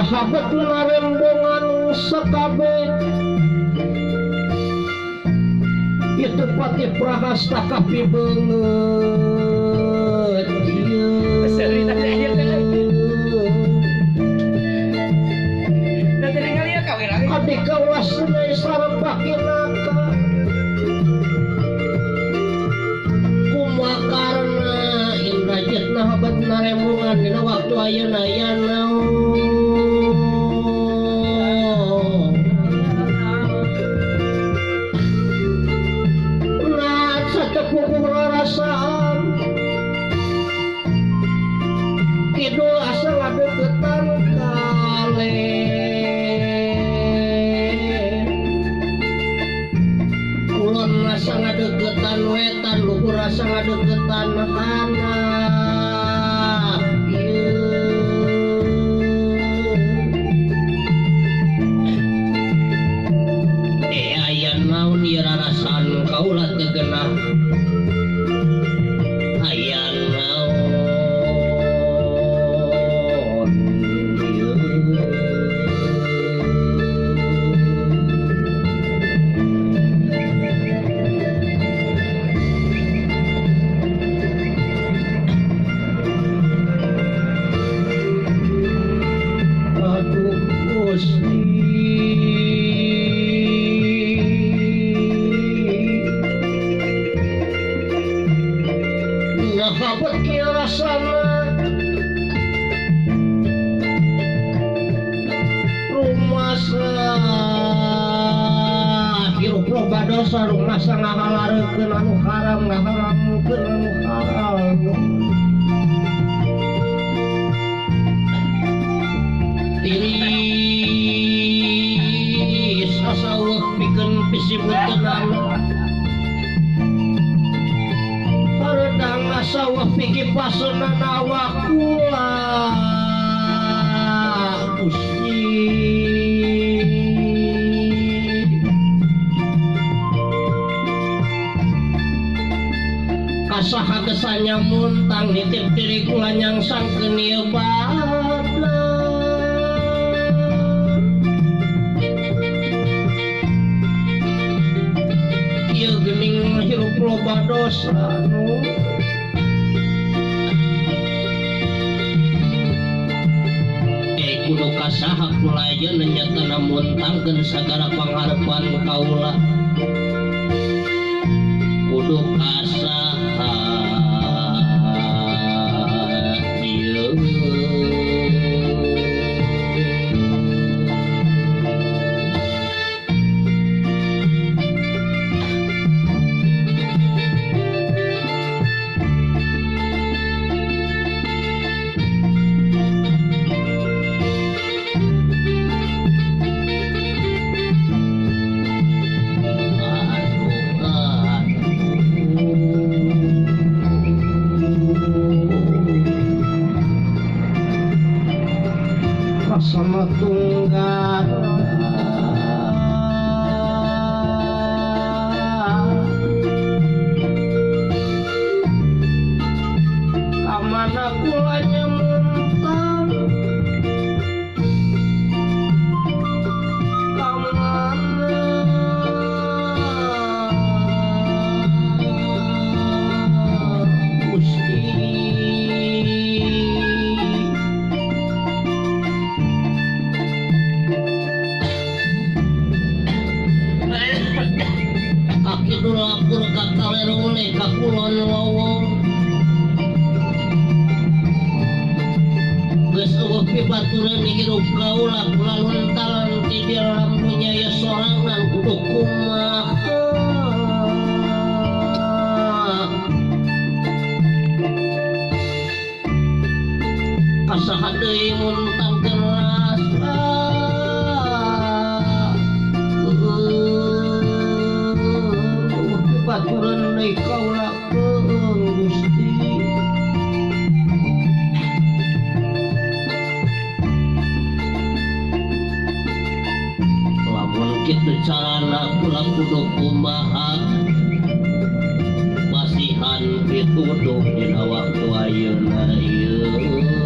Nah betul rembongan sekabe itu Patih Prahasta kapi beungeut ieu. Abdi kaula sunai sareng pakinaka kumaha karena Indrajit nah bet narembungan dina waktu ayeuna aya naon. Nah satepung rarasaan kidul asa ngadeukeutan kale. Kulon rasa ngadeukeutan wetan, luhur rasa ngadeukeutan handap. Aya naon ieu rarasaan kaula teu genah. Aya naon ieu. Aduh Gusti, nah bet kieu rasana rumasa hirup loba dosa, rumasa ngahalarekeun anu haram, ngaharamkeun anu halal. Tiris asa eueuh pikeun pisibuteunana, hareudang asa eueuh pikipaseunana awak kula Gusti. Kasaha gesanya muntang nitip diri kula nyangsangkeun ieu badan. Ieu geuning hirup loba dosa nu kudu kasaha kula ayeuna nyatana muntangkeun sagala pangharepan kaula. Kudu kasaha ieu. Rasana tunggal kamana kula nyemuntang, kamana Gusti. Kidul lapur ka kaler oleh ka kulon lowong geus eueuh pibatureun hirup kaula kula luntalan ti dalam dunya ieu sorangan kudu kumaha. Kasaha deui muntangkeun rasa baturan deui kaula keung Gusti. Lamun kitu carana kula kudu kumaha, masihan pituduh dina waktu ayeuna ieu.